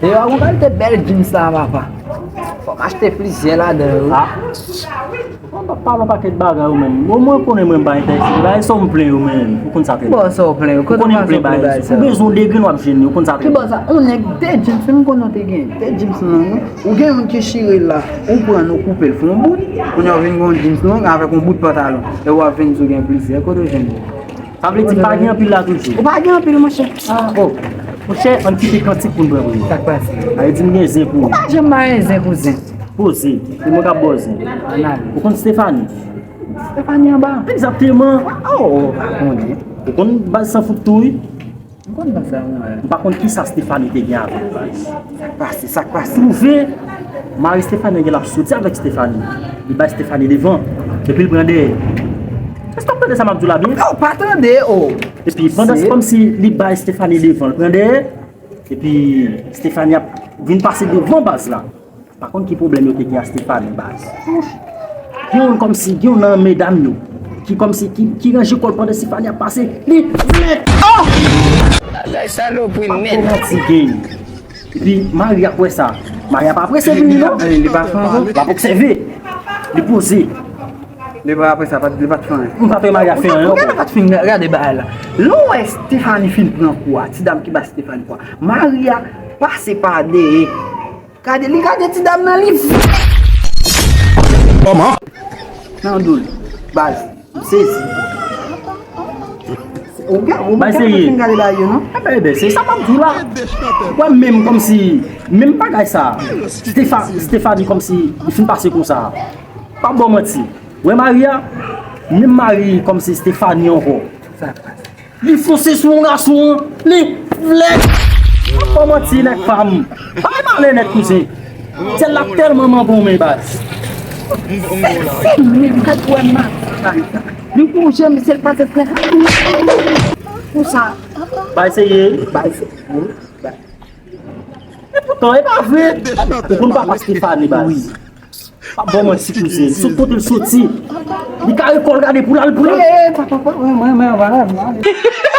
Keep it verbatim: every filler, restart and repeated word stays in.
Deyò a gon kalite bèl jeans la, papa. Fò m achte plizyè ladan yo. Ah. Ou pa pale yon pakèt bagay ou menm. Ou mwen konnen mwen m pa enterese. Bagay sa w m plen yo menm. Ou konn sa te. Bon, sa w plen yo. Ou konnen m plen bagay sa. Ou bezwen de grenn w ap jwenn li. Ou konn sa te. Ki bò sa? On nèg de jeans, m konnen w te gen. De jeans nan, non. Ou gen youn ki chire la. Ou pran l, ou koupe l, fè yon bout. Kounye a w vin gen yon jeans long avèk yon bout pantalon. E w ap vin di w gen plizyè. Kote w jwenn li? Sa vle di pa gen anpil la toujou. Ou pa gen anpil, monchè. Ah, oh. Monchè, ann kite kantik pou n pran premye. Sa k pase? A, yo di m gen zen pou ou. Ou pa janm ba zen pou zen. Poze. Se mwen k ap ba w zen. Ann ale. Ou konn Stephanie? Stephanie anba? Egzakteman. Oh, ou pa konnen. Ou konn baz san fout tou, wi. M konn nan sa, mwen. M pa konn kisa Stephanie te gen avè l, baz. Sa k pase, sa k pase? Twouve, mari Stephanie gen l ap soti avèk Stephanie. Li bay Stephanie devan, epi l pran dèyè. Èske w ap tande sa m ap di w la byen? Non, pa tande, oh. Epi pandan se kòmsi li bay Stephanie devan, l pran dèyè. Epi Stephanie ap vin pase devan baz la. Pa konn ki pwoblèm yo te gen ak Stephanie, baz. Gen youn kòmsi, gen youn nan medam yo, ki kòmsi, ki, ki ranje kò l pandan Stephanie ap pase. Li flèt! Oh! Bagay salopri nèt. Pa manti, gang. Epi Maria ap wè sa. Maria pa prese vini, non. Li pa fè anyen. L ap obsève. Li poze. Li pa, apre sa, li pa t fè anyen. M pa t wè Maria fè anyen ankò. Ou pa t fin gade bagay la. Lè w wè Stephanie fin pran kou a, ti dam ki ba Stephanie kou a. Maria pase pa dèyè. Gade, li gade ti dam nan, li. Kòman? Nan dou l. Baz, m sezi. Ou gen, ou gen fin gade bagay yo, non? Ebyen, ebyen, se sa m ap di w la. Ou wè menm kòmsi, menm bagay sa. Stefa-, Stephanie kòmsi, li fin pase konsa. Pa ba w manti. Ou wè Maria, menm mari kòmsi Stephanie ankò. Sa k pase? Li fonse sou yon gason an, li flèt. Pa manti nèg pa m. Bay malè nèt kouzen. Sèl la tèlman mangonmen baz. Se menm kèt wè m nan. Li wouje misye l pase flèt. Pou sa. Bay seye. Bay seye. Epoutan e pa vre. Ou konn papa Stephanie baz. Pa ba w manti kouzen. Sot kote l soti. Li kare kò l gade pou l al pou l al. Eh, eh, pa, pa, pa, mwen, mwen, mwen, mwen, mwen.